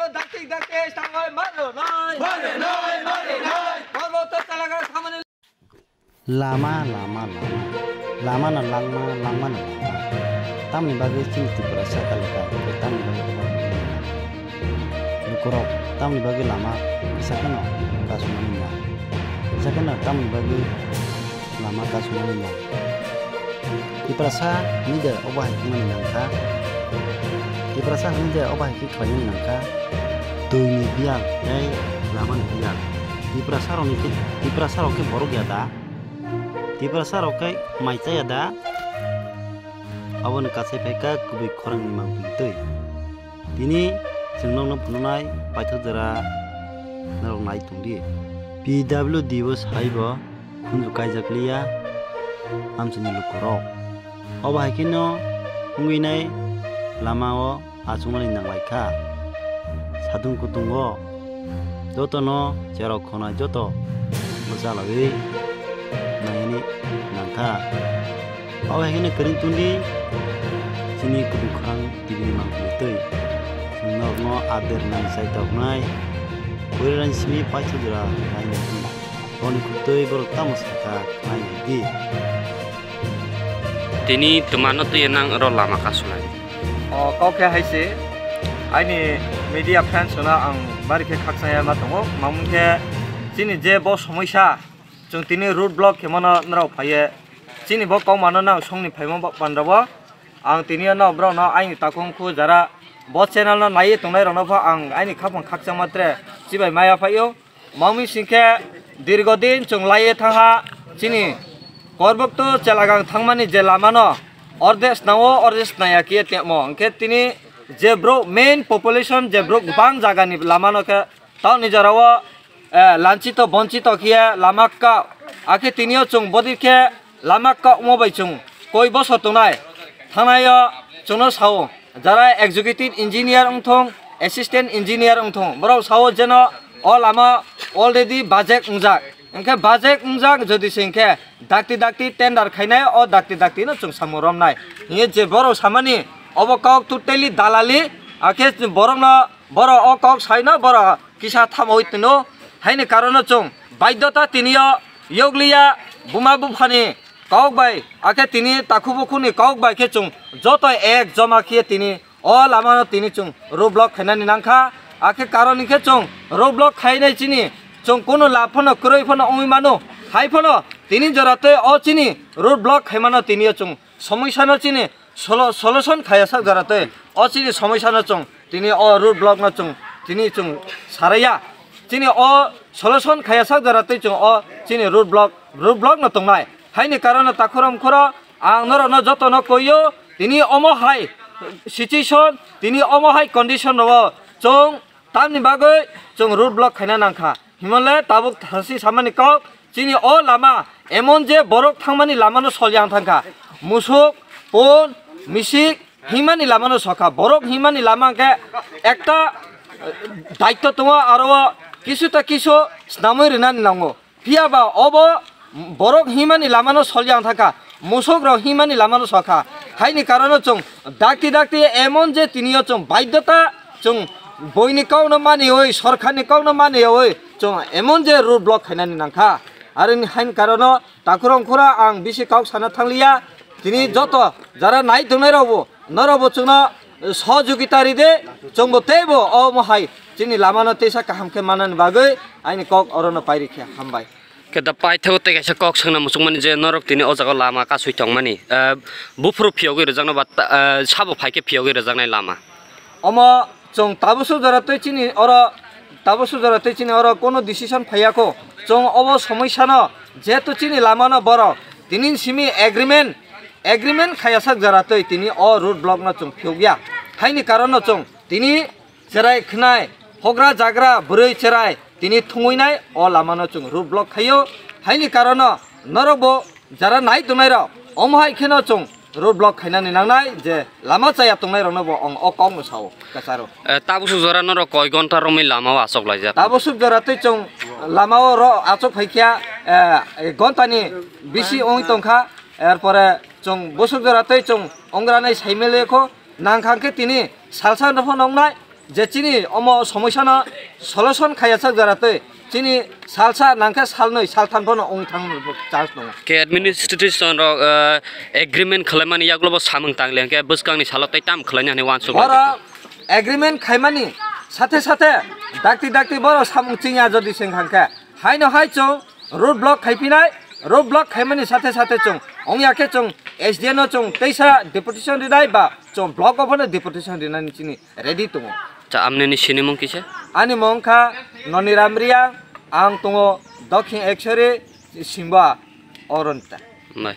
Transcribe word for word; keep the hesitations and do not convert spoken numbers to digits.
Dakti dakti tangwi mano noi. Mano noi, mano noi. Kormo to chalaga samani. Lama, lama, lama. Lama no langma, langma no langma. Tamni bagwi chini Tiprasa talika, tamni bagwi lukurok, tamni bagwi lama kisa kheno kasumani nang. Kisa kheno tamni bagwi lama kasumani nang. Tiprasa hwnwi de obo hai khe mani nang kha. Tiprasa hwnwi de obo hai khe khlaimani nang kha. Twi ni biyal tei lama ni biyal. Tiprasa rok ni khe, Tiprasa rok khe borok ya da? Tiprasa rok khe mai cha ya da? Aboni kasai phai kha kubui khorang ni mangpili twi. Tini chwng nokno phunuknai paithak jora norok nai tong di. P W D o sai bo khunju kaijak liya amchaini lukurok. Obo hai kheno wngwi nai lama o achukmani nanglai kha. Satung kutung o jotono cherok khonai joto bwchalaiwi nainani nang kha. Obo hai kheno kwrwng tong di chini kubui khorang T V ni mangpili twi. Chwng norokno ader nang chai toknai. Bwrwi raini simi paithak jora nai nai di. Boni kutwi borok tamo sakha khnai di. Tini twmano twi nang oro lama kasunai. O kok khe hai se, aini media friends no ang bari khe khakchangya ma tongo. Mamung khe chini je bo somoisa, chwng tini road block khe mano norok phaiye. Chini bo kok mano nang songni phaima ba pandra bo. Ang tini no borok no aini takhung khu jara bo channel no naiwi tongnai rok no pho ang aini khaphang khakchangma tre chibai maya phaio. Mami singkhe dirgo din chwng laiye thangha chini Korbokto Chelagang thangmani je lamano orde snao orde snaya kiye temo. Hwnkhe tini je bro main population je bro bang jagani lamano khe taoni jorao, eh, lanchito bonchito kiye lama ka akhe tinio chwng bodi khe lama ka omo bai chwng koi boso tongnai thanaio chwngno sao. Jara executive engineer wngthong, assistant engineer wngthong, borok sao jeno o lama already budget wngjak. Hwnkhe budget wngjak jodi se hwnkhe dakti dakti tender khainai, o dakti dakti no chwng samung romnai. Hiye je borok samani obo kok totally dalali, akhe borokno, borok o kok saino borok kisa thamoi twino. Haini karono chwng baidyota tiniyo yokliya buma buphani kok bai, akhe tini takhu bukhuni kok bai khe chwng joto ek joma khe tini o lamano tini chwng road block khainani nangkha. Akhe karon hinkhe chwng road block khainai chini chwng kunu lab phano kwrwi phano wngwi mano. Hai phano tini jora tei o chini road block khaimano tini o chwng somoisano chini solo-, solution khaya sak jora tei o chini somoisano chwng tini o road block no chwng tini chwng saraya. Chini o solution khaya sak jora tei chwng o chini road block, road block no tongnai. Haini karono takhurom khoro ang norokno jotono koio, tini omo hai situation, tini omo hai condition rogo chwng tamni bagwi chwng road block khaina nangkha. Himole tabuk thasi samani kok, chini o lama emon je borok thangmani lamano solyang thangkha. Musuk, pon, misik, himani lamano sokha. Borok himani lama hwnkhe ekta, eh, daitto tongo, aro o kisu ta kisu snamwi rwnani nango. Phiya ba obo borok himani lamano solyang thangkha, musuk rok himani lamano sokha. Haini karono chwng dakti dakti emon je tiniyo chwng baidyota chwng boini kokno maniwi, sorkarni kokno maniwi chwng emon je road block khainani nangkha. Aroni haini karono takhurom khura ang bisi kok sana thangliya. Tini joto jara nai tongnai rokbo norokbo chwngno sohojogita ride, chwngbo teibo omo hai chini lamano teisa kaham khe manani bagwi aini kok orono pairi khe hambai. Khe da paithago tei kaisa kok swngna muchungmani je norok tini o jaga lama kasui tongmani, eh, buphuru phiyogwi rwjakno ba ta-, eh, sabo phaikhe phiyogwi rwjaknai lama. Omo chwng tabuk suk jora tei chini oro, tabuk suk jora tei chini oro kono decision phaiya kho. Chwng obo somoisano jehetu chini lamano borok tini simi agreement, agreement khaya sak jora tei tini o road block no chwng phiyokya. Haini karon no chwng tini cherai khwnai, hogra jagra, bwrwi cherai, tini thungwi nai o lamano chwng road block khaio. Haini karono norokbo jara nai tongnai rok omo hai kheno chwng road block khainani nangnai je lama chaya tongnai rokno bo ang o kokno sao kwcharo. Eh, tabuk suk jora norok koi gonta romwi lama o achok laijak? Tabuk suk jora tei chwng lama o ro achok phaikha, eh, gonta ni bisi wngwi tongkha. Erpore chwng bwswk jora tei chwng ongranai saimele kho nangkha khe tini salsa no phano wngnai. Je chini omo somosya no solution khaya sak jora twi chini salsa nangkhe salnwi saltham bono wng thang chance tongo. Ke administration rok, eh, agreement khwlaimani yagulo bo samung tang le hwnkhe bwskangni salo tei tam khwlaina hinwi uansuk lai. Borok agreement khaimani sathe sathe dakti dakti borok samung chingya jodi seng hangkhe haino hai chwng road block khaipinai, road block khaimani sathe sathe chwng ongya khe chwng S D M no chwng teisa deputation rinai ba chwng block o phano deputation rinani chini ready tongo. Cha, amnini sinimung kisa? Ani mung kha Noniram Riya, ang tongo Dokhin Ekshori, Simba Oronta. Bai.